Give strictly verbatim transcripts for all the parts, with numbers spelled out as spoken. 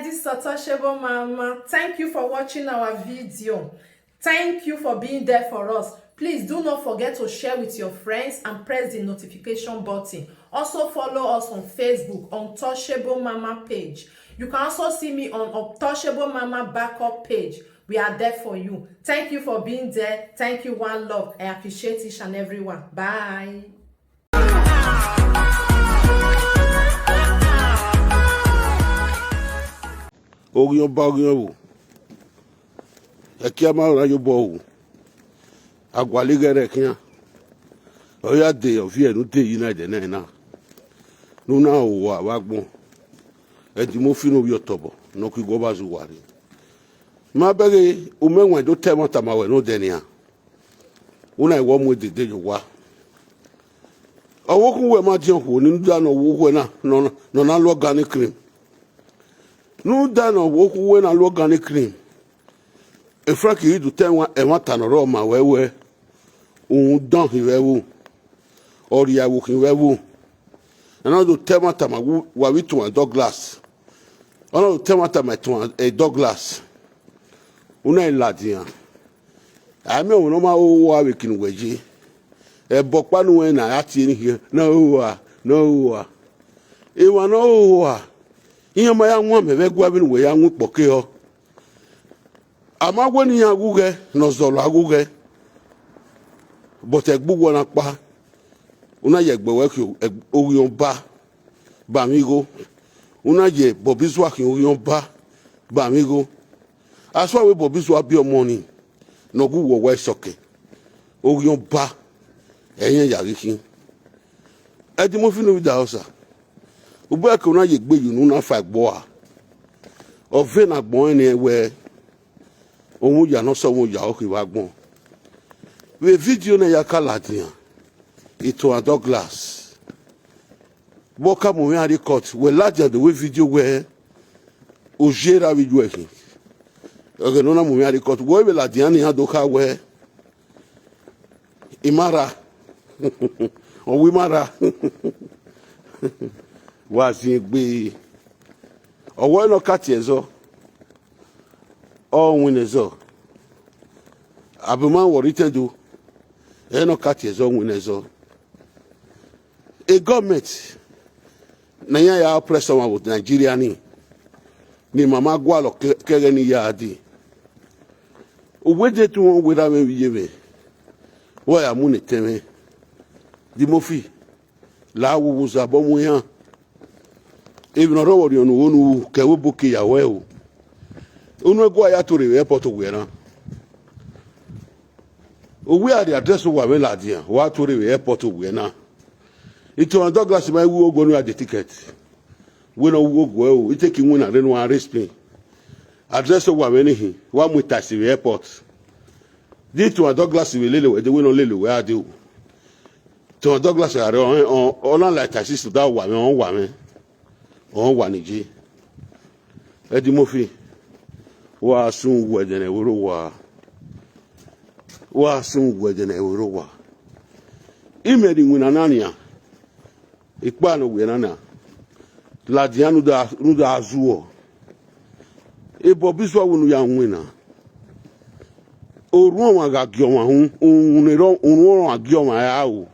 This is Untouchable Mama. Thank you for watching our video. Thank you for being there for us. Please do not forget to share with your friends and press the notification button. Also follow us on Facebook, Untouchable Mama page. You can also see me on Untouchable Mama backup page. We are there for you. Thank you for being there. Thank you, one love. I appreciate each and every one. Bye. Oghian ọba, oghian ẹvbo, ẹkia ma na ye obọ ru, a gualọ ighẹ rẹ khian, ọ ya de ọviẹ ne u de yi na ẹdẹ nẹ na, ne u na ho uwa vbe agbọn, Ẹdimofi ne ovbi ọtobọ ne ọ ke gu ọba zẹ uwa rre. Ma bẹghe, u mẹ wan do ta ẹmwata ma wẹ ne odẹ nian, u na i wẹ ọ mu edede ye owa. Ọvbokhan uwẹ ma diọn okhuo ne u da ne ọvbokhan uwẹ na, ne ọ na, ne ọ na lu organic cream. Ne u da ne ọvbokhan uwẹ na lu organic cream, Frank ghi do ta ẹmwata ne ọ rrọọ ma wẹ wẹ, uhunmwu dan khin vbe ẹvbo, ọ rhie ẹvbo khin vbe ẹvbo. Ọ na do ta ẹmwata ma wa vbe ituan Douglas. Ọ na do ta ẹmwata ma ituan, eh, Douglas. U na i ladian. A i miẹn ọmwa ne ọ ma ho uwa vbe eke ne uwẹ ye. Ẹbọ ọkpa ne uwẹ na a tie ne ikhiẹ, ne ọ ho uwa, ne ọ ho uwa. Emwa ne ọ ho uwa, iran ma ya wan mẹ vbe ẹguae vbene uwẹ ya wan ikpọ ke họ. A ma wẹ ne iran ghughe, ne ọ zọlọ a ghughe, but ẹgbẹ uwẹ na kpa, u na ye ẹgbẹ wẹ khian oghian ọba ba mwẹ igho, u na ye Bọbizua khian oghian ọba ba mwẹ igho. A suẹ wẹ Bọbizua biẹ ọmọ nii, ne ọ gu uwẹ uwa isọkẹn, oghian ọba ẹ i rẹn ya ghi khin. Ẹdimofi ne ovbi Idahosa, ugbẹn ke u na ye egbe ye unu na fa ẹgbọ a, ọ vẹ ne agbọn rẹn nian wẹ, ọmwa oya ne ọ sẹ ọmwa oya ọ khin vbe agbọn. Vbe vidio ne ya ka ladian, ituan Douglas, vbe ọ ka mu mwẹ iran rre court, wẹ ladian do wẹ vidio wẹ, u ye ra vbe iyuẹ khin. Ẹghẹ ne ọ na mu mwẹ iran rre court, wẹ vbe ladian ne iran do kha wẹ, I ma ra. Ọ wẹ I ma ra. Wa zin egbe. Ọ wẹ ne ọ ka tie ẹzọ, ọ winna ẹzọ. Abe ma wọ rre itẹn do, ẹ ne ọ ka tie ẹzọ, ọ winna ẹzọ. E gọọmẹnti ne iran ya oppress ọmwa vbe Nigeria ni, ne ima ma gualọ ke, ke ẹghẹ ni ya dee. Uwẹ de tu wọn werriẹ mwẹ vbe iye mwẹ, wa ya mu ne etẹn mwẹ. Dimofi, la wo wo zabọ mu iran. Emwi ne ọ rhọvbọrhiọn ne u ho ne u ru, ke ẹvbo ebo ke ya wẹ o. Unu ẹguae ya tuorre vbe airport owiẹ na. Uwẹ a rhie address owa mwẹ ladian, wa tuorre vbe airport owiẹ na. Ituan Douglas ma i wu oguẹ ne u ya de ticket. Wẹ ne ọ wu oguẹ o, I te ke iwinna rre ne u arrest me. Address owa mwẹ ni hin, wa mu taxi vbe airport. Di Ituan Douglas vbe lele wẹ dee, wẹ ne ọ lele wẹ gha dee o. Ituan Douglas gha rre, ọ, ọ, ọ na la taxi suda owa mwẹ, ọ wa mwẹ. Ọ wa ni ye. Ẹdimofi, wa sun uwu ẹdẹ ne ẹvbo rre owa. Wa sun uwu ẹdẹ ne ẹvbo rre owa. Imẹ rhie iwinna na nian, ikpa ne owiẹ na na, ladian ne u da, ne u da zuọ. Bọbizua wẹ ne u ya winna. Orhuọnmwa gha gie ọmwa uhunmwu, uhunmwu ne erha, orhuọnmwa gie ọmwa ra ru.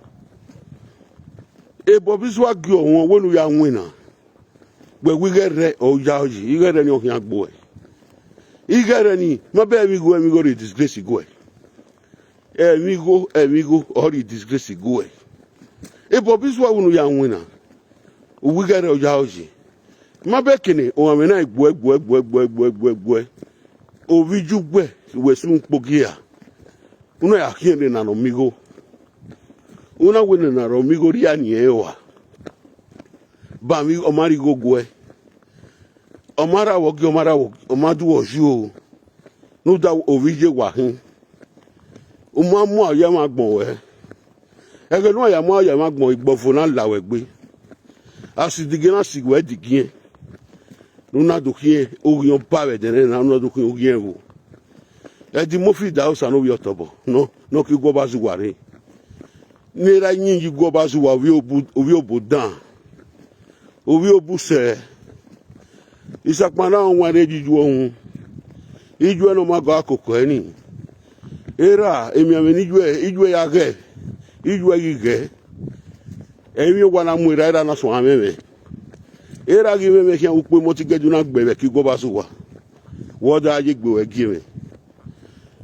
Bọbizua gie ọmwa wẹ ne u ya winna. Wẹ wẹ ighẹ rẹ ọ ya yi, ighẹ rẹ ni ọ khian gbe uẹ. Ighẹ rẹ ni, ma bẹ ẹmwẹ igho, ẹmwẹ igho rhie disgrace gbe uẹ. Ẹmwẹ igho, ẹmwẹ igho, ọ rhie disgrace gbe uẹ. Bọbizua wẹ ne u ya winna, uwu ighẹ rẹ ọ ya yi. Ma bẹ kene ọmwa mwẹ na gbe uẹ, gbe uẹ, gbe uẹ, gbe uẹ, gbe uẹ, gbe uẹ, gbe uẹ. Ovbi iye ugbẹ, wẹ sunu kpogie ra. U na ya khian nena ne ọ miẹn igho. U na wẹ nena ne ọ miẹn igho rhie aniẹn rua. Ba mwẹ, ọ ma rhie igho gbe uẹ. Ọ ma rha vbe ọ gie, ọ ma rha vbe, ọ ma du uẹ oyu o. Ne u da ovbi iye wa khin. U ma mu aro ye ẹmwẹ agbọn ruẹ. Ẹghẹ ne uwa ya mu aro ye ẹmwẹ agbọn, igbọvo na la ruẹ egbe. A si digie na si wẹ digiẹn. Ne u na do khian oghian ọba vbe ẹdẹnẹrẹ na, u na do khian oghian ẹvbo. Ẹdimofi Idahosa ne ovbi ọtobọ, nọ, ne ọ ke gu ọba zẹ uwa rre. Ne erha iyinyin gu ọba zẹ uwa, ovbi obu, ovbi obu dan, ovbi obu sẹ, Isakpan na wan rre ijuẹ uhunmwu, ijuẹ ne ọ ma gọ akoko ẹre nii. Erha emianmwẹ ne ijuẹ, ijuẹ ya ghẹ, ijuẹ ghi ghẹ, emwi owa na mu erha, erha na suẹn mwẹ mwẹ. Erha ghi mwẹ mwẹ khian ukpo emọ te gẹdẹ na gbe vbe ẹki guọba sẹ uwa, wẹ ọ da ye egbe ruẹ gie mwẹ.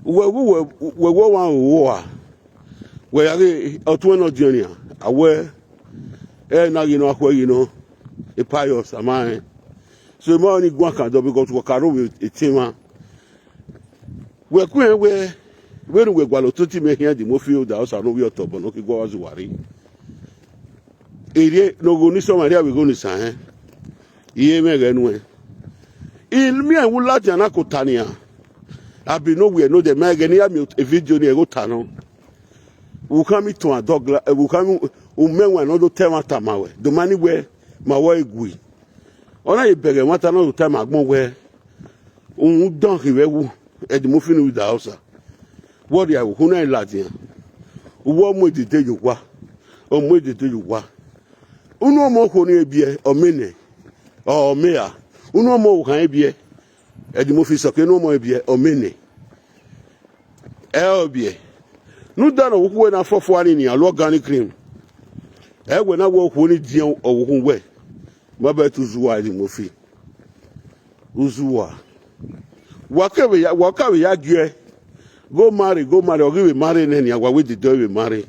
Wẹ wu wẹ, wẹ wu ọmwa oro ua, wẹ ya ghe ọtuẹn ne ọ diọn nian, a wẹ ẹre na ghi nọ, a khuẹ ghi nọ, e pious a ma rẹn. So, emọ ni guan kan dọ, because wẹ ka rre ovbi etẹn mwa. Wẹ ku rẹn wẹ, vbene uwẹ gualọ ototọ imẹ khian Eddie Murphy Udaosa ne ovbi ọtobọ ne ọ ke guọghọ zẹ uwa rre. Erriọ ne ogho ni sẹ ọmwa, erriọ vbe igho ni sẹ ẹn, I re mwẹ ẹghẹ nuẹn. I miẹn vbe u ladian na ke ota nian, abi ne ovbi ẹre nodẹ ma ẹghẹ ne I ya miẹn vidio ni ẹghẹ ota nọ. Vbe u khama Itohan Douglas, vbe u khama Umenwan ne ọ do ta ẹmwata ma wẹ, do ma ni wẹ ma wẹ ọre gui. Ọ na ye bẹghe ẹmwata ne ọ do ta ma agbọn wẹ, uhunmwu dan khin vbe ẹwu, Eddie Murphy Udaosa. Vbe ọ rhie ẹvbo ukhunmwu na ladian, uwu ọ mu edede ye owa, ọ mu edede ye owa. Unu ọmọ okhuo ni biẹ, ọ mẹ nẹ, ọ mẹ ra. Unu ọmọ okhan biẹ, Eddie Murphy sọke unu ọmọ biẹ, ọ mẹ nẹ. Ẹ ọ biẹ. Ne u da ne ọvbokhan na fọfua ni nian, lu organic cream. Ẹ wẹ na wẹ okhuo ni diọn ọvbokhan wẹ, ma bẹ te uzuwa Eddie Murphy. Uzuwa. Wa kevbe ya, wa ka vbe ya giẹ. Go marry, go marry, ọ ghi vbe marry nẹ nian, wa wẹ dede ọ vbe marry.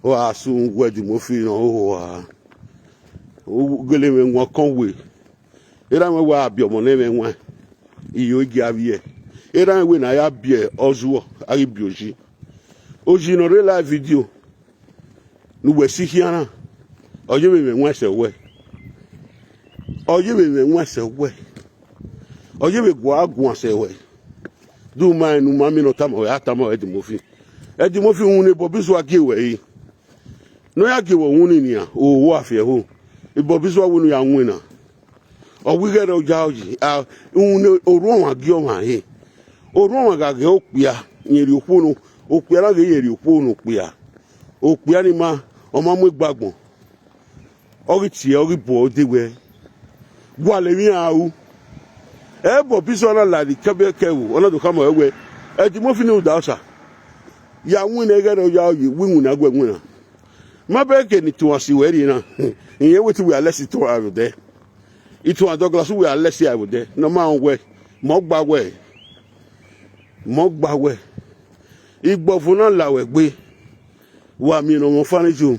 Ọ gha sunu wẹ Eddie Murphy nọ, owa. U gele mwẹ wọn kọn we. Erha mwẹ wẹ a biẹ ọmọ ne ẹmwẹ wan, iyo i gia vbiẹ. Erha mwẹ wẹ ne a ya biẹ ọzuọ, a ghi biẹ oji. Oji ne ọ rre live video ne uwẹ si khian na, ọ ye vbe mwẹ wan sẹ wẹ. Ọ ye vbe mwẹ wan sẹ wẹ. Ọ ye vbe gua guan sẹ wẹ. De u ma rẹn ne u ma miẹn ne ọ tama wẹ, a tama wẹ Eddie Murphy. Eddie Murphy, uhunmwu ne Bobrisua gie wẹ re. Ne ọ ya gie wẹ uhunmwu ni nian, owa fiẹ ẹvbo. Bobrisua wẹ ne u ya winna. Ọ wẹ ighẹ rẹ oya oyi, a, uhunmwu ne orhuọmwa gie ọmwa re. Orhuọmwa gha ghẹ okpia, rẹn rhie okhuo nọ, okpia na ghe ye rhie okhuo ne okpia. Okpia ni ma, ọ ma mu egbe agbọn. Ọ ghi tie, ọ ghi buẹ, ọ de wẹ, gualọ emwi iran ru. Ẹ Bobrisua na ladi kẹvbekẹvbo, ọ na do khama wẹ, Eddie Murphy Udaosa, ya winna ighẹ rẹ oya oyi, wẹ iwinna guẹ winna. Ma bẹghe ke ne Itohan si wẹ rrie na, irẹn wẹ te uwẹ a lẹse Itohan vbe odẹ. Itohan Douglas, uwẹ a lẹse a vbe odẹ, ne ọ ma rẹn wẹ, mẹ ọ gba wẹ, mẹ ọ gba wẹ, igbọvo na la wẹ gbe. Wa miẹn ne ọmwa ọfa ni yo,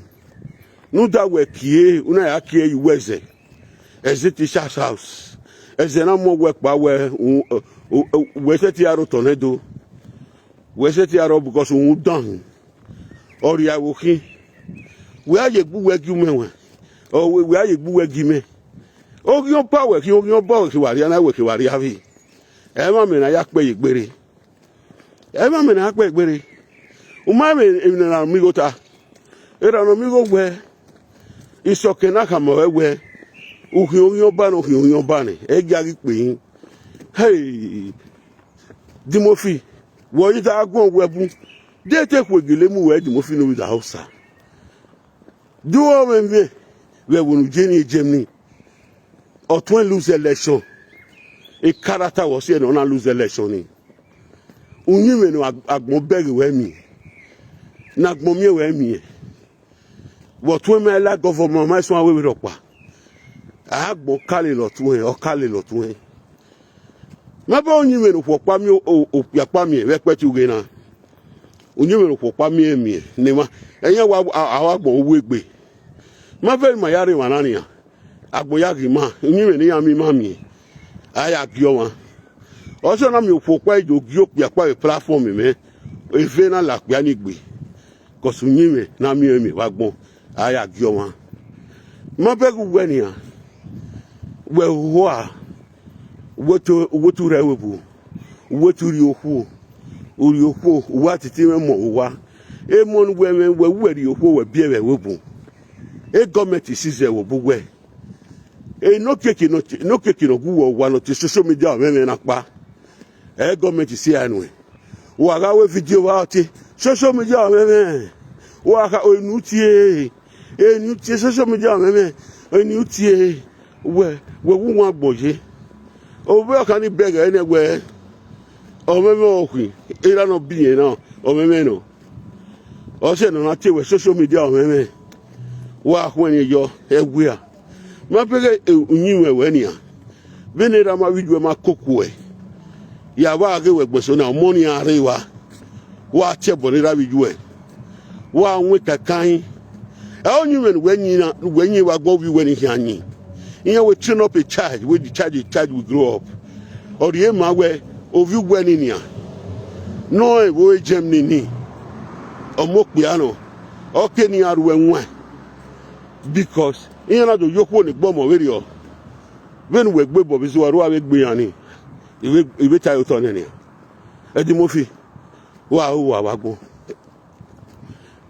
ne u da wẹ kie, u na ya kie ye uwu ẹzẹ, ẹzẹ teacher's house, ẹzẹ na mu wẹ kpa wẹ, u, u, u, wẹ sẹtin ya rre otọ nẹ do, wẹ sẹtin ya rrọọ because uhunmwu dan hin, ọ rhie ẹvbo khin, wẹ a ye egbe uwẹ gie Umenwan, ọ wẹ, wẹ a ye egbe uwẹ gie imẹ, oghian ọba wẹ khin, oghian ọba wẹ khin wa rhia na, wẹ khin wa rhia vbe, ẹmwẹ amẹ ne a ya kpẹ ye egbe rre. Ẹmwẹ amẹ ne a kpẹ egbe rre. U ma rẹn emwi ne erha ne ọ miẹn igho ta? Erha ne ọ miẹn igho wẹ, isọkẹn na khama ruẹ wẹ, u khian oghian ọba nẹ, u khian oghian ọba nẹ, ẹ i gia ghi kpe hin. Hey, Eddie Murphy, wẹ ọre I da guan wẹ bun, de te ekhue gele mu wẹ Eddie Murphy Udaosa. Do ọ mwẹ mwẹ vbe ẹvbo ne u je ni Germany, ọ tuẹn lose election, e character wẹ ọ si ẹre ne ọ na lose election ni. Uyinmwẹ ne agbọn bẹghe wẹ miẹn, ne agbọn miẹn wẹ miẹn, vbe ọ tuẹn ma la government ma suẹn avbe rhọkpa, agbọn ka lele ọtuẹn, ọ ka lele ọtuẹn. Ma bẹghe uyinmwẹ ne okhuo ọkpa miẹn, o, okpia ọkpa miẹn vbe ẹkpẹti ughe na. Uyinmwẹ ne okhuo ọkpa miẹn miẹn ne emwa, ẹyan wa a, a wa gbọn uwu egbe. Ma vẹ ma ya rre emwa na nian, agbọn ya ghi ma, uyinmwẹ ne iran miẹn ima miẹn, a ya gie ọmwa. Ọ sẹ na miẹn okhuo ọkpa do gie okpia ọkpa vbe platform mẹ, eve na la okpia ni gbe, cos uyinmwẹ ne a miẹn ọẹn miẹn vbe agbọn, a ya gie ọmwa. Ma bẹghe uwẹ nian, wẹ rua, uwẹ te, uwẹ te rre ẹvbo bu, uwẹ te rhie okhuo, u rhie okhuo, uwa titi mwẹ mọ owa. Emọ ne uwẹ mwẹ, wẹ wẹ rhie okhuo, wẹ biẹ vbe ẹvbo bu. E gọọmẹnti si zẹ vbe obọ uwẹ. Eno keke nọ, eno keke ne ọ gu uwẹ owa ne ọ te social media ọmwẹmwẹ na kpa. Ẹ gọọmẹnti si a nuẹn. Wa gha ru vidio vbe ọtẹn, social media ọmwẹmwẹ. Wa kha enu tie, enu tie social media ọmwẹmwẹ, enu tie, wẹ, wẹ wu wan agbọn ye. Ovbi ọkhan ni bẹghe nẹ wẹẹ, ọmwẹmwẹ ọ khin, erha ne ọ biẹ na, ọmwẹmwẹ nọ. Ọ sẹ ne ọ na tie wẹ social media ọmwẹmwẹ, wa khuẹnniẹn yọ ẹwia. Ma bẹghe uyinmwẹ ruẹ nian, vbene erha ma vbe ijuẹ ma koko ẹ, ya vbe ghe wẹ gbẹn eso na, ọmọ nian rre evba, wa tie ẹbọ ne erha vbe ijuẹ, wa wọn kakan hin. Ẹ, uyinmwẹ ne uwẹ yin na, ne uwẹ yin vbe agbọn ovbi uwẹ ni khian yin. Iran will train up a child, wey the child, the child will grow up. Ọ rhie ma wẹ ovbi uwẹ ni nian, ne ọ rẹn vbe Germany ni, ọ mu okpia nọ, ọ ke ne iran ru ẹwaẹn, because iran na do ye okhuo ne egbe ọmọ vberriọ. Vbene uwẹ gbe Bobby Zua ru avbe egbe iran ni, I vbe, I vbe ta ẹre otọ nẹ nian. Eddie Murphy, wa ru uwa vbe agbọn.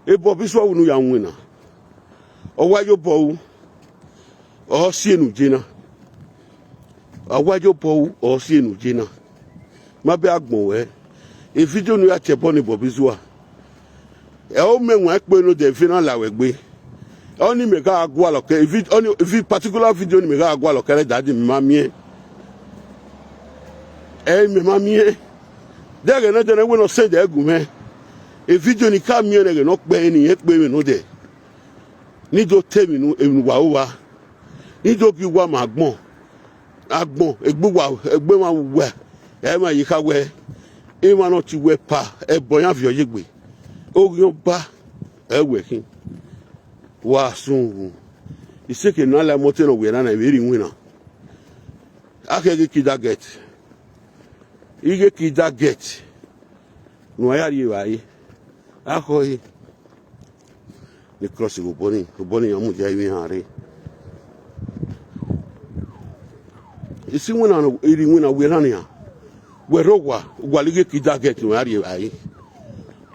E Bobby Zua unu ya winna, ọ wa ye obọ ru, ọ si enu je na. Ọ wa ye obọ ru, ọ si enu je na. Ma bẹ agbọn wẹ, e video ne u ya tie ẹbọ ne Bobby Zua, ẹ, ọ mẹ wan kpe nodẹ, video na la wẹ gbe. Ọni mẹ gha gualọ kẹ, e vi-, ọni, e vi-, particular video ni mẹ gha gualọ kẹ rẹ dade, mẹ ma miẹn. Ẹ, mẹ ma miẹn. Dẹghẹ nẹ, dẹnẹ wẹ ne ọ send ẹre gu mwẹ. E video ni ka miẹn nẹ, ẹghẹ ne ọ kpẹre ni, irẹn kpe mwẹ nodẹ. Ne I do te emwi ne, emwi ne uwa ru uwa. Ne I do gie uwa ma agbọn. Agbọn, egbe uwa, egbe emwa uwa, ẹ i ma ye kha wẹ, emwa ne ọ tie uwẹ pa, ẹbọ iran viọ ye egbe. Oghian ọba, ẹ wẹ khin. Wa sun wu. Iseke ne a la ẹmwẹ ọtẹn ne ọ wiẹ na, na vbe rhie iwinna. A khẹ ghe Kidaget. I ghe Kidaget. Ne uwa ya rhie evbare, a khọ ẹre, ne cross vbe obọ nii, obọ nii iran mudia ivbi iran rre. Isi iwinna, I rhie iwinna wiẹ na nian, wẹ rre owa, u gualọ ighe Kidaget ne uwa ya rhie evbare.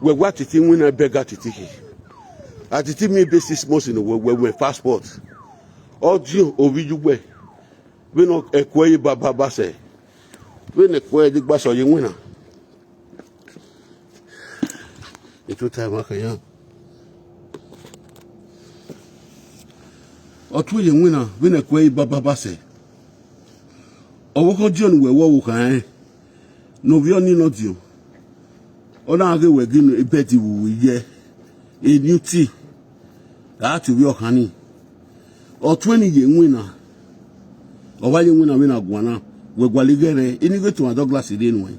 Wẹ wa titi iwinna bẹgẹ a titi khin. A titi miẹn ebe six months ne wẹ, wẹ, wẹ passport. Ọ diọn ovbi iye uwẹ, vbene ẹko ẹre ye baba ba sẹ, vbene ẹko ẹre degba sẹ ọ ye iwinna. Etota ẹmwẹ akhan yan. Ọ tue ye iwinna vbene ẹko ẹre baba ba sẹ. Ọvbokhan John wẹ wẹ ọvbokhan rẹn, ne ovbi ọni nọ diọn, ọ na ghe wẹ gin bed vbe uwu ye eni uti, a te ovbi ọkhan ni. Ọ tue ni ye iwinna, ọ wa ye iwinna vbene a guan na, wẹ gualọ ighe rẹ, ini ghe Tohan Douglas rhie nuẹn.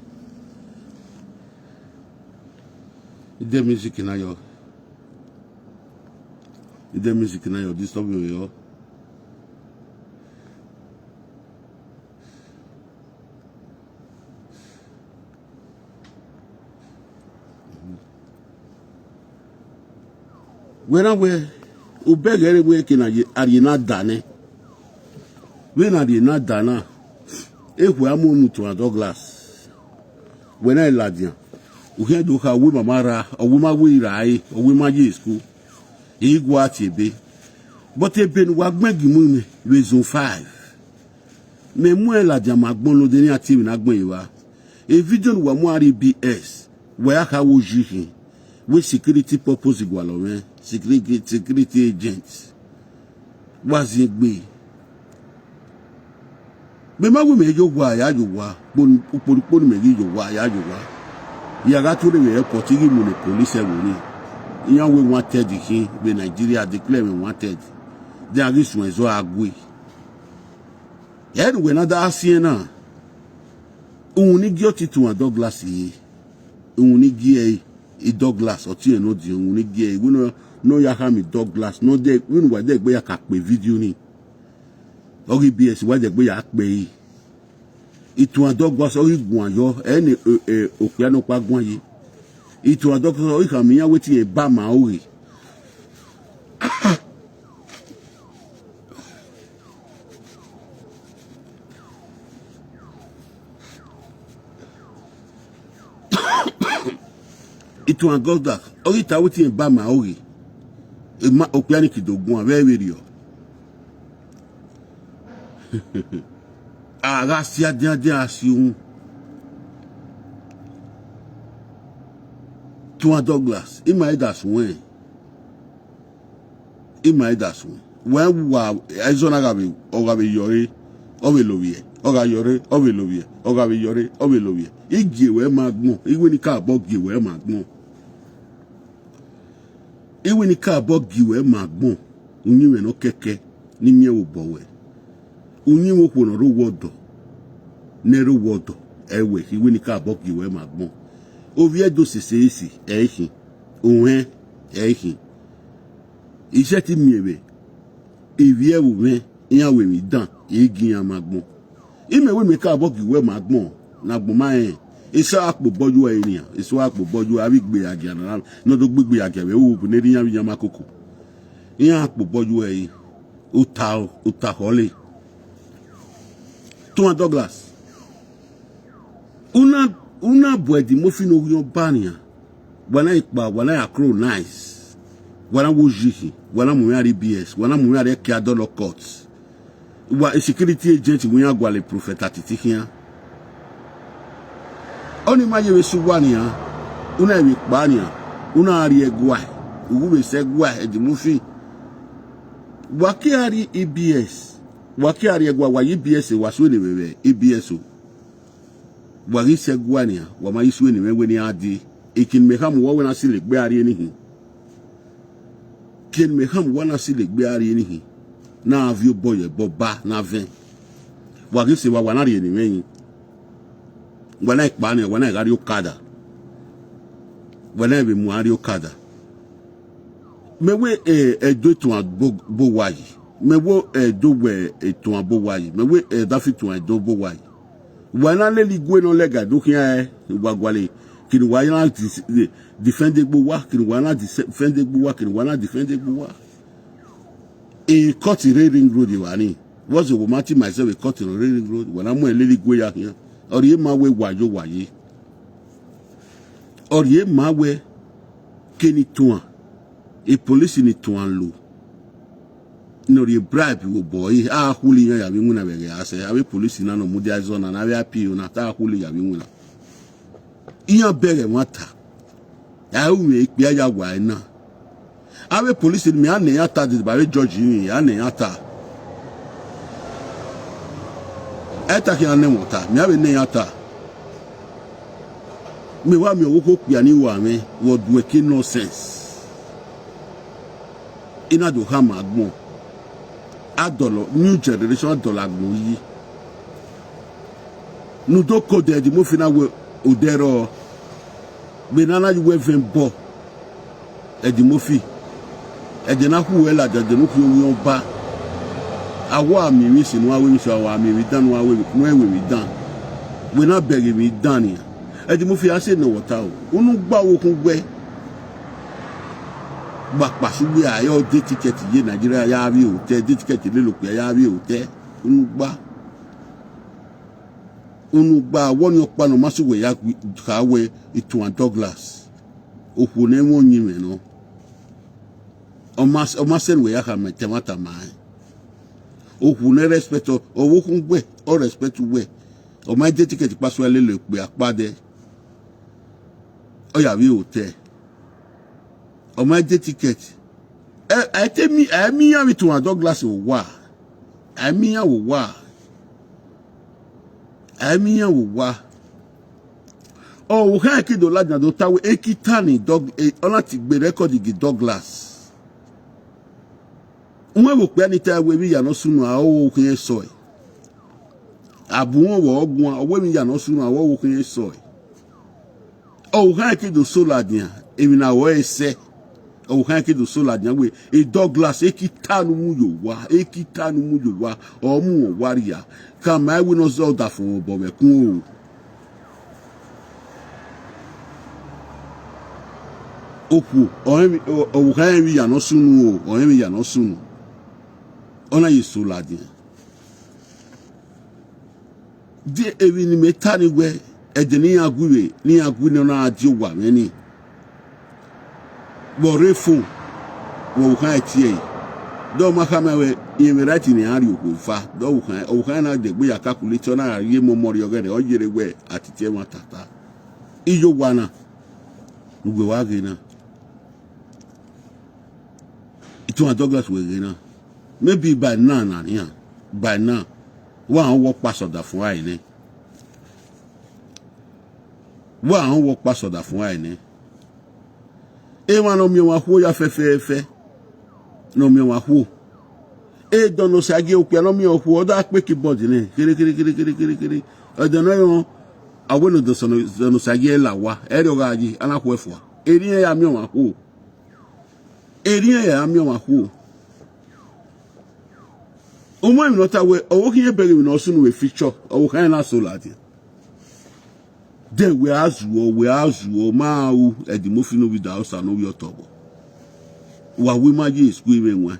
Ide music na yọ. Ide music na yọ, disturb me yọ. Wẹ na wẹ, ubẹghẹ rre wẹ ke na ye, a rhie na da nẹ. Vbene a rhie na da na, ekhue a mu emu Tohan Douglas. Wẹ na ladian, u khian do kha, ọ wẹ ma ma ra, ọ wẹ ma wẹ ra ẹre, ọ wẹ ma ye school, I gua tie ebe. But ebe ne uwa gbẹn gie mu mwẹ vbe zone five. Mẹ mu ẹn ladian ma agbọn ne odẹ ne iran tie emwi ne a gbẹn ye evba. E video ne uwa mu a rrie B S, wẹ a kha wo yi khin, wẹ security purpose gualọ mwẹ, security, security agent. Wa ziengbe. Mẹ ma wẹ mẹ ye owa ya ye owa, ukpo ukpo ne mẹ ghi ye owa ya ye owa. Ya gha tuorre vbe airport, I ghi mu ne police ẹvbo nii. Iran wẹ wanted khin vbe Nigeria, declare mwẹ wanted. Then a ghi suẹn zọ a gue. Ẹ ne uwẹ na da siẹn na, uhunmwu ne I gie ọtẹn Tohan Douglas re, uhunmwu ne I gie ẹre, Douglas, ọtẹn ne ọ diọn, uhunmwu ne I gie ẹre, vbene ọ ya khama Douglas, ne ọ de, vbene uwa de egbe ya ka kpe video nii, ọ ghi B S, uwa de egbe ya kpe ẹre. Tohan Douglas, ọ ghi guan yọ, ẹ ne, ẹ, ẹ, okpia nọkpa guan ye. Tohan Douglas, ọ ghi khama iran wẹ te irẹn ba ma oghe. Tohan Douglas, ọ ghi ta wẹ te irẹn ba ma oghe. Ema, okpia ni ki do guan vbe vberriọ. A gha si adiandian, a si uhunmwu. Tohan Douglas, ima i da suẹn. Ima i da suẹn. Wẹ wa, ẹzọ na gha vbe, ọ gha vbe yọ re, Ọ vbe lovbiẹ, ọ gha yọ rre, ọ vbe lovbiẹ, ọ gha vbe yọ rre, ọ vhe lovbiẹ. I gie wẹ ma agbọn, iwinnikabọ gie wẹ ma agbọn. Iwinnikabọ gie wẹ ma agbọn, uyinmwẹ ne ọ kẹkẹ ne I miẹn vbe obọ wẹ. Uyinmwẹ okhuo ne ọ rre owa ọdọ, ne ẹ rre owa ọdọ, ẹ wẹ khin, iwinnikabọ gie wẹ ma agbọn. Ovbi Ẹdo sese esi, ẹ i khin, ohẹn, ẹ i khin. I sẹtin miẹn vbe ivbi ẹvbo mwẹ, iran ru emwi dan, I gie iran ma agbọn. Imẹ wẹ mẹ ka obọ gie uwẹ ma agbọn, ne agbọn ma rẹn, eso a kpe obọ ye uẹ nian, eso a kpe obọ ye uẹ, avbe igbe ya gia na, ne ọ do gbe igbe ya gia vbe ru ne erha iran vbe iyan ma koko. Iran kpe obọ ye uẹ, ota, ota khọle. Tohan Douglas, una, una bu Eddie Murphy ne ovbi ọba nian. Wa na kpa, wa na ya kro nice. Wa na wo yi khin, wa na mu mwẹ rrie B S, wa na mu mwẹ rrie Kiadolo Court. Wa security agent wẹ iran gualọ Prophet Atiti khian. Ọnii ma ye vbe sẹ uwa nian, una vbe kpa nian, una rrie ẹguae, uwu vbe sẹ ẹguae, Eddie Murphy. Wa ke a rrie E B S, wa ke a rrie ẹguae, wa ye E B S, wa suẹn ne mwẹ vbe E B S o. Wa ghi sẹ ẹguae nian, wa ma ghi suẹn ne mwẹ wẹ ne iran dee. Eke ne mẹ khama uwa wẹ na silo egbe a rrie ne khin. Eke ne mẹ khama uwa na silo egbe a rrie ne khin. Na viọ obọ ye ẹbọ ba na vẹn. Wa ghi sẹ evba, wa na rrie ne mwẹ yin. Wa na kpa nian, wa na gha rrie okada. Wa na vbe mu a rrie okada. Mẹ wẹ, eh, Ẹdo tuan bo, bo wa yi. Mẹ wẹ Ẹdo wẹ tuan bo wa yi. Mẹ wẹ, eh, Dafi tuan Ẹdo bo wa yi. Wa na lele igue ne ọ lẹga do khian ẹre, wa gualọ, kene wa na dis-, defend egbe uwa, kene wa na dis-, defend egbe uwa, kene wa na defend egbe uwa. E court rre Ring Road evba ni. Vbọzẹ wo ma ti ma zẹ vbe court ne ọ rre Ring Road, wa na mu ẹn lele igue ya khian. Ọ rhie ma wẹ wa yo wa ye. Ọ rhie ma wẹ kene tuan, e police ni tuan lo. Ne ọ rhie bribe vbe obọ ẹre, a khuli iran ya vbe iwinna vbe ẹghẹ a sẹ, avbe police na ne ọ mudia zọ na, ne avbe I P O na, te a khuli ya vbe iwinna. Iran bẹghe ẹmwata, a ru mwẹ ikpia ya wa ẹre na. Avbe police ni mẹ a nẹ iran ta dede ba avbe judge ni, a nẹ iran ta. Ẹ ta khian nẹ ẹmwata, mẹ a vbe nẹ iran ta. Mẹ wa miẹn ọvbokhan okpia ni wa mwẹ, vbe ọ duẹ ke nonsense. I na do khama agbọn. A dọlọ, new generation a dọlọ agbọn yi. Ne u do ke odẹ Eddie Murphy na wẹ odẹ rrọọ. Vbe ne a na ye uwu ẹvẹn bọ, Eddie Murphy. Ẹdẹ ne a khu uẹ ladian, ẹdẹ ne u khian ovbi ọba. A wa miẹn emwi esi ne uwa ru emwi esi, a wa miẹn emwi dan ne uwa ru emwi, ne uwa ru emwi dan. Wẹ na bẹghe emwi dan nian. Eddie Murphy a sẹ ne ọ wẹ ọta o. Unu gba ọvbokhan uwẹ. Gba kpa sẹ uwẹ a, ya de tikẹti ye Nigeria ya vbe hotẹl, de tikẹti lele okpia ya vbe hotẹl. Unu gba. Unu gba, wẹ ọnii ọkpa ne ọ ma sẹ uwẹ ya gui-, kha wẹ Itohan Douglas. Okhuo ne ẹmwẹ ọyẹnmwẹ nọ. Ọ ma, ọ ma sẹ ne uwẹ ya khama ẹmwata ma rẹn. Okhuo ne respect ọ, ọvbokhan uwẹ, ọ respect uwẹ. Ọ ma de tikẹti kpa sẹ uwẹ lele okpia kpa dẹ. Ọ ya vbe hotẹl. Ọ ma de tikẹti. Ẹ, ẹ te mi, ẹ miẹn iran vbe Itohan Douglas vbe owa. Ẹ miẹn iran vbe owa. Ẹ miẹn iran vbe owa. Ọ, okhan ke do ladian do ta wẹ, ekita ni Doug-, e, ọ na ti gbe record gi Douglas. Uwẹ vbe okpia ni ta wẹ vbe iya ne ọ sunu a, ọ khian sọe. A bu uwẹ vbe ọ guan, ọ wẹ vbe iya ne ọ sunu a, ọ khian sọe. Ọvbokhan ke do so ladian, emwi ne a ru ẹre sẹ. Ọvbokhan ke do so ladian wẹ, e Douglas, ekita ne u mu ye owa, ekita ne u mu ye owa, ọ mu owa rria. Khama ẹre wẹ ne ọ zẹ ọdafẹn obọ vbe ẹkun o. Okhuo, ọ rẹn vbe, ọ, ọvbokhan rẹn vbe iya ne ọ sunu o, ọ rẹn vbe iya ne ọ sunu. Ọ na ye so ladian. De emwi ne imẹ ta ni wẹ, ẹdẹ ne iran gu vbe, ne iran gu ne ọ na die owa mwẹ ni. Vbe ọ rre fo, vbe ọvbokhan tie ẹre. De ọ ma khama wẹ, rẹn mwẹ right ne iran rrie okhuo eva. De ọvbokhan, ọvbokhan na degbe ya calculate, ọ na gha rhie mọmọ rrie ọghẹrẹ, ọ yerre wẹ a titi ẹmwata ta. Iye owa na, ne uwẹ wa ghe na. Itohan Douglas wẹ ghe na. Maybe by now na nian, by now. Wa họn wọ kpa sọdafun rae nẹ. Wa họn wọ kpa sọdafun rae nẹ. Emwa ne ọ miẹn ọmwa khuo ya fẹfẹfẹ, ne ọ miẹn ọmwa khuo. Edọnọ Osagie okpia ne ọ miẹn okhuo, ọ da kpe keyboard nẹ, kere, kere, kere, kere, kere, kere. Ẹdẹ ne ọ rẹn, a wẹ ne Edọnọ Osagie la owa, ẹre ọ gha yi, a na khu ẹfua. Erriọ iran ya miẹn ọmwa khuo. Erriọ iran ya miẹn ọmwa khuo. Umu emwi ne ọ ta wẹ, ọvbokhan iran bẹghe emwi ne ọ sunu vbe feature, ọvbokhan iran na so ladian. Dẹ wẹ a zuọ, wẹ a zuọ, ma ru Eddie Murphy ne ovbi Idahosa ne ovbi ọtobọ. Wa wẹ ima ye school mwẹ wan.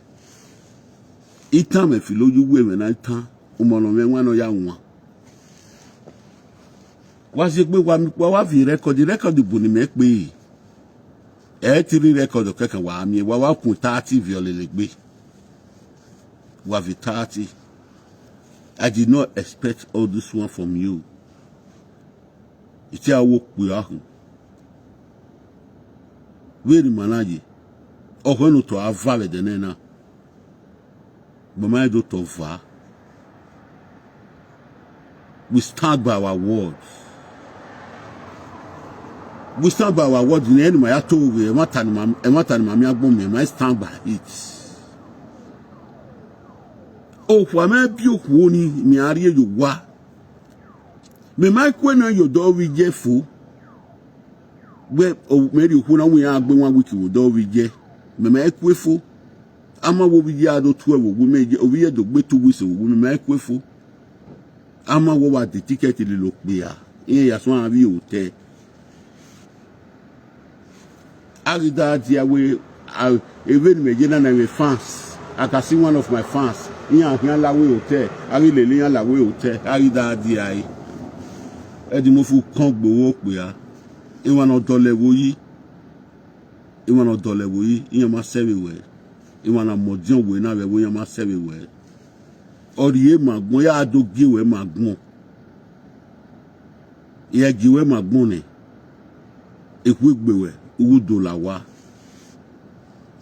Itan mwẹ filo ye uwu mwẹ na itan, ọmọ ne ọ mwẹ wan ne ọ ya wan. Wa ziegbe wa mi kpa, wa viọ record, record bu ne imẹ kpe. Ẹ i te rhie record kẹkan wa miẹn, wa wa kun thirty viọ lele egbe. Wa viọ thirty. I did not expect all this one from you. Ite a wo kpia hu. Vbene ima na ye, ọkhọ ne otọ a va vbe ẹdẹ nẹ na. But ma do otọ va. We stand by our word. We stand by our word. Ne ẹn ne ima ya to ghe, ẹmwata ne ima, ẹmwata ne ima miẹn agbọn miẹn, ma stand by it. Okhuo mẹ bi okhuo ni, mẹ a rhie ye owa. Mẹ ma kue nọ ye odọ vbe iye fo. Wẹ, o, mẹ rhie okhuo na, wẹ iran gbe one week vbe odọ vbe iye. Mẹ ma kue fo. A ma wẹ ovbi iye a do twelve vbe owa mẹ, ovbi iye do gbe two weeks vbe owa mẹ, mẹ ma kue fo. A ma wẹ wa de ticket lele okpia, iran ya suẹn avbe hotel. A ghi da dia wẹ, a, vbene imẹ ye na na mwẹ fans. I can see one of my fans. Iran khian la wẹ hotel. A ghi lele iran la wẹ hotel. A ghi da dia ẹre. Eddie Murphy kọn gbe owẹ okpia. Emwa ne ọ dọlọ ẹvbo yi. Emwa ne ọ dọlọ ẹvbo yi, iran ma sẹ vbe wẹ. Emwa ne a mu ọdiọn wẹ na vbe ẹvbo, iran ma sẹ vbe wẹ. Ọ rhie ma agbọn, ya do gie wẹ ma agbọn. I gie wẹ ma agbọn nẹ, ekhu egbe wẹ, u ghi do la owa.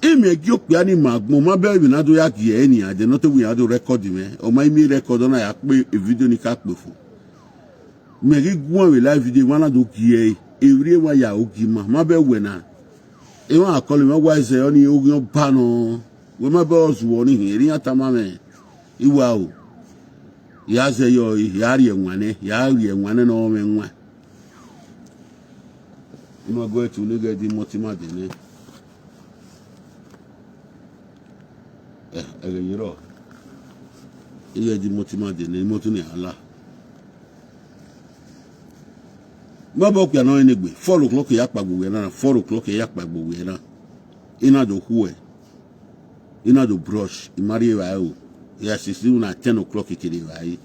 Imẹ gie okpia ni ma agbọn, ma bẹghe emwi ne a do ya gie ẹre nian, ẹdẹ ne ọ te wẹ iran do record mwẹ, ọ ma i miẹn record, ọ na ya kpe video ni ka kpe fo. Mẹ ghi guan vbe live video, emwa na do gie ẹre, erriọ emwa ya ogie ima, ma bẹghe wẹ na. Emwa a call mwẹ wa zẹ ọnii, oghian ọba nọ, wẹ ma bẹghe ọ zuọ ọnii hin, erriọ iran tama mwẹ, I wa ro. Ya zẹ yọ, ya rhie ẹwaẹn nẹ, ya rhie ẹwaẹn nẹ ne ọ mwẹ ẹwaẹn. Ima go ẹtu ne I ghẹ di imọto ima dee nẹ. Ẹ, ẹghẹ ye rrọọ. I ghẹ di imọto ima dee nẹ, imọto ne a la. Vbe obọ okpia nọ rẹn egbe, four o'clock ya kpaegbe owẹ na, four o'clock ya kpaegbe owẹ na. I na do khuẹ. I na do brush, I ma rrie evbare o. Ya sisi una ten o'clock kere evbare.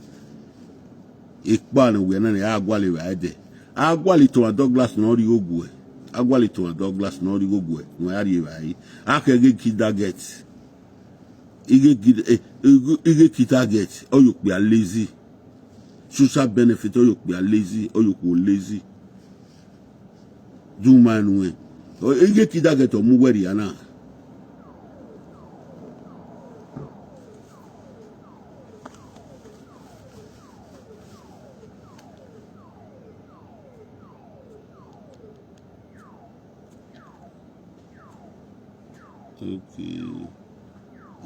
Ekpa ne uwẹ na ne a gualọ evbare dẹ. A gualọ Thomas Douglas ne ọ rhie igho guẹ. A gualọ Thomas Douglas ne ọ rhie igho guẹ, ne a rrie evbare. A khẹ ghe key target. Ighe key, eh, ighe key target, ọ ye okpia lazy. Social benefit, ọ ye okpia lazy, ọ ye okhuo lazy. Do ma nuẹn. Ighe key target ọ mu uwẹ rhia na. Okay.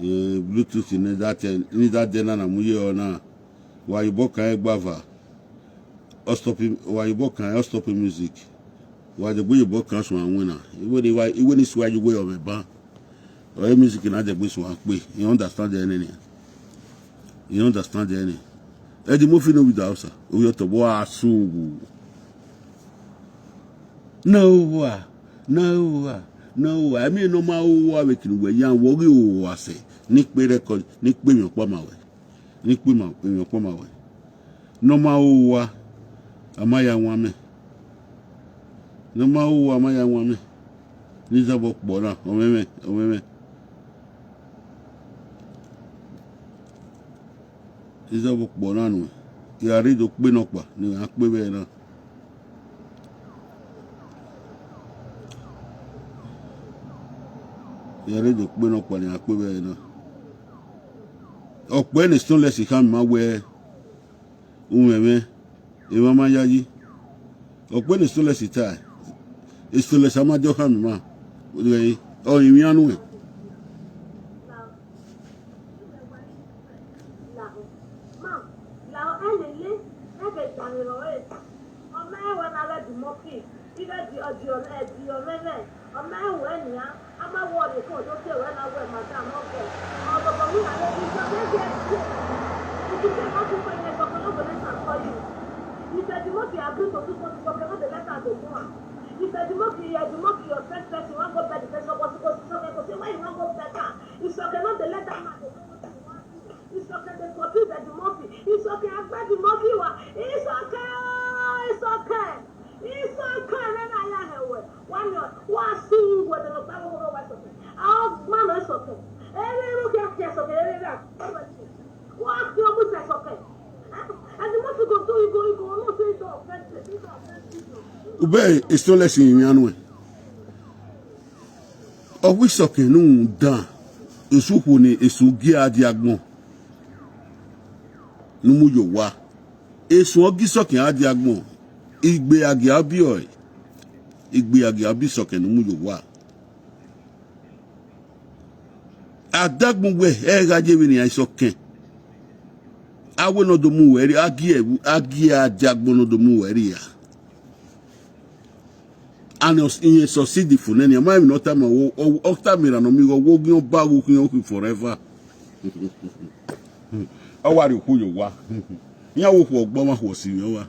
Eh, Bluetooth ne that, eh, ne that day na na mu ye ọ na. Wa ye obọ kan ẹgbava. Ọ stop him, wa ye obọ kan, ọ stop music. Wa degbe ye obọ kan suẹn winna. Iwe ni wa, iwe ni sua ye uwe ọmwẹ ban. Ọ music na degbe suẹn kpe. You understand ẹre nian? You understand ẹre nian? Eddie Murphy ne ovbi Idahosa, ovbi ọtobọ a sughu. Na owa, na owa, na owa. Ẹmwẹ ne ọ ma owa vbe kene uwẹ ya, wẹ ọ ghi owa sẹ, ne I kpe record, ne I kpe emwi ọkpa ma wẹ. Ne I kpe emwi ọkpa ma wẹ. Ne ọ ma owa, a ma ya wan mẹ. Ne ọ ma owa, a ma ya wan mẹ. Ne I zẹ vbe ọkpọ na, ọmwẹmwẹ, ọmwẹmwẹ. Izẹvbe okpọ na nuẹn, I gha rhie do kpe nọkpa ne iran kpe vbe ẹre na. I gha rhie do kpe nọkpa ne iran kpe vbe ẹre na. Ọkpẹ ne Stoneless khama ima wẹẹ, Umwẹmwẹ, emwa ma yayi. Ọ kpe ne Stolesi tae, Stolesi a ma diọ khama ima, ọ rinmwian nuẹn. Lahọ, ma, lahọ, ẹ lele, ẹ vbe da vbe rrọọ re. Ọ ma rẹn wẹ na ghẹ Dimoki, ighẹ di, ọ di, ọ di ọmwẹmwẹ, ọ ma rẹn wẹ nian, a ma wẹ ọrriẹ ke ọ do tie ruẹ na wẹ madam ọgọ. Ọ dobo wẹ iran vbe iye ọmwẹmwẹ ẹse. Utu ke ma koko ẹre sọkẹ nọ wẹ ne ka kọ yi. If Dimoki agree to do something, sọkẹ nọ de lẹta do do am. If Dimoki, Dimoki, your friend person, wan go bed the person, but go sọkẹ, go say, why you wan go bed am? If sọkẹ nọ de lẹta, ma dey do wetin you wan do. It's okay, they confuse the monkey. It's okay, I bet the monkey wa. It's okay, oh, it's okay. It's okay, nene ya he we. Wa mi, wa si we de no ba wo wa it's okay. Our man is okay. Every look at yes okay, every that. Wa ki o mu it's okay. And the monkey go do, he go, he go, no say it's okay. It's okay. Ube, it's not less in Yanwe. Ọ wẹ isọkẹn ne u dan, esu okhuo ne esu gie a dia agbọn ne u mu ye owa. Esu ọ gie isọkẹn a dia agbọn, igbe a gie a biẹ ọe, igbe a gie a biẹ isọkẹn ne u mu ye owa. Adagbọn wẹ ẹ gha ye vbenian isọkẹn. A wẹ ne ọ do mu wẹ rhie, a gie ẹvbo, a gie a dia agbọn ne ọ do mu wẹ rhie a. And irẹn succeed fo nẹ nian, ma emwi ne ọ tama, ọ, ọ, ọ tama erhan ne ọ miẹn igho, ọ wẹ ogiẹn ọba ghe okhian okhi forever. Ọ wa rhie okhuo ye owa. Iran wẹ okhuo ọgbọ ọmwa okhuo ọsẹ mwẹ ọmwa.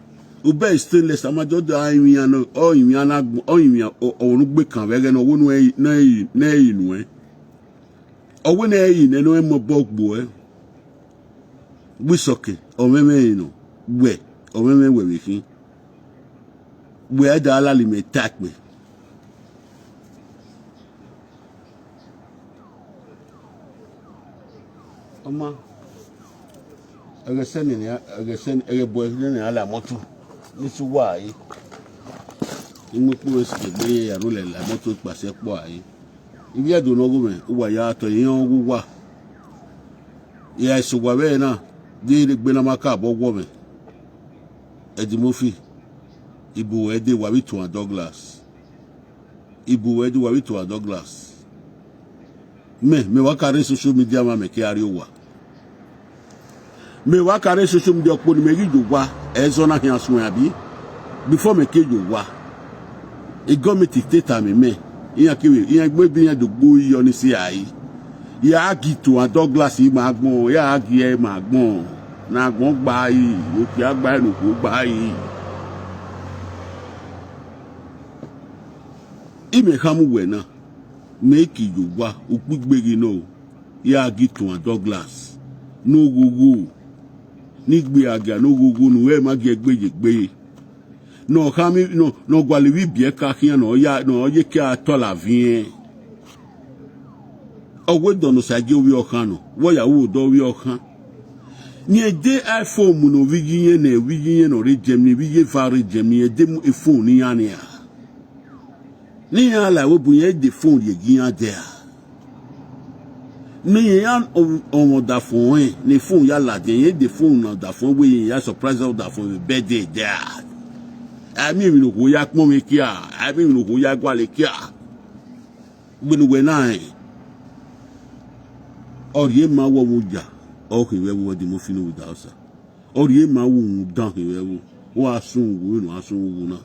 Ubẹ stainless, ama jọ da rinmwian nọ, ọ rinmwian na agbọn, ọ rinmwian ọ, ọ ne ugbekan vbe ẹghẹ ne ọ wẹ ne ẹ i, ne ẹ i, ne ẹ i nuẹn. Ọ wẹ ne ẹ i nẹ ne ọ mobọ gbe uẹ. Wẹ isọkẹn, ọmwẹmwẹ nọ, wẹ, ọmwẹmwẹ wẹ vbe khin. Wẹ a da lali mẹ ta kpẹn. Ọ ma, ẹghẹ sẹ ne, ẹghẹ sẹ, ẹghẹ bu ẹre ne a la moto, ne I sẹ uwa ẹre. I mu ikpuru sikegbe ya rhulẹ la moto kpasẹ kpọ ẹre. Ivbi Ẹdo ne ọ gho mwẹ, uwa ya tọ iran ọghe uwa. I gha sẹ uwa vbe ẹre na, de egbe na ma ka obọ wọ mwẹ. Edimofi, ibu wẹ de wa vbe tuan Douglas. Ibu wẹ de wa vbe tuan Douglas. Mẹ, mẹ wa ka rre social media ma mẹ ke a rrie owa. Mẹ wa ka rre social media ọkpo ne mẹ ghi ye owa, ẹzọ na khian suẹn abi? Before mẹ ke ye owa, e gọọmenti te tama mẹ, iran kevbe, iran egbe ebe iran do gbe uri yọ ni si ai. Ya gi tuan Douglas ma agbọn, ya gi ẹre ma agbọn, ne agbọn gba yi, okpia gba yi, ne okhuo gba yi. Imẹ khama uwẹ na, mẹ ke ye owa, ukpigbe ghi nọ, ya gi tuan Douglas, ne oghogho, ne igbe agia ne oghogho, ne uwẹ ma gie gbe ye gbe. Ne ọ khama, ne ọ, ne ọ gualọ ivbi ibiẹka khian ne ọ ya, ne ọ ye ke a tọla viẹn. Ọ wẹ dọ ne Osagie ovbi ọkhan nọ, vbe ọ ya ru odọ ovbi ọkhan. Rẹn de iPhone mu ne ovbi iye irẹn, ne ovbi iye irẹn ne ọ rre Germany, ovbi iye eva rre Germany, rẹn de mu phone ne iran nia. Ne iran la ẹvbo bu irẹn de phone rhie gie iran dia. Ne irẹn ya ọmwa ọdafọn rẹn, ne phone ya ladian, irẹn de phone ne ọdafọn wẹ irẹn ya surprise ọdafọn vbe birthday dia. A i miẹn emwi ne okhuo ya kpọnmwẹ kia, a i miẹn emwi ne okhuo ya gualọ kia. Ugbẹn ne uwẹ na rẹn, ọ rhie ma wẹ ọmwa oya, ọ khin vbe ẹvbo Edimofi ne ovbi Idaosa. Ọ rhie ma wẹ uhunmwu dan khin vbe ẹvbo, u gha sun ughu vbene u gha sun ughu na.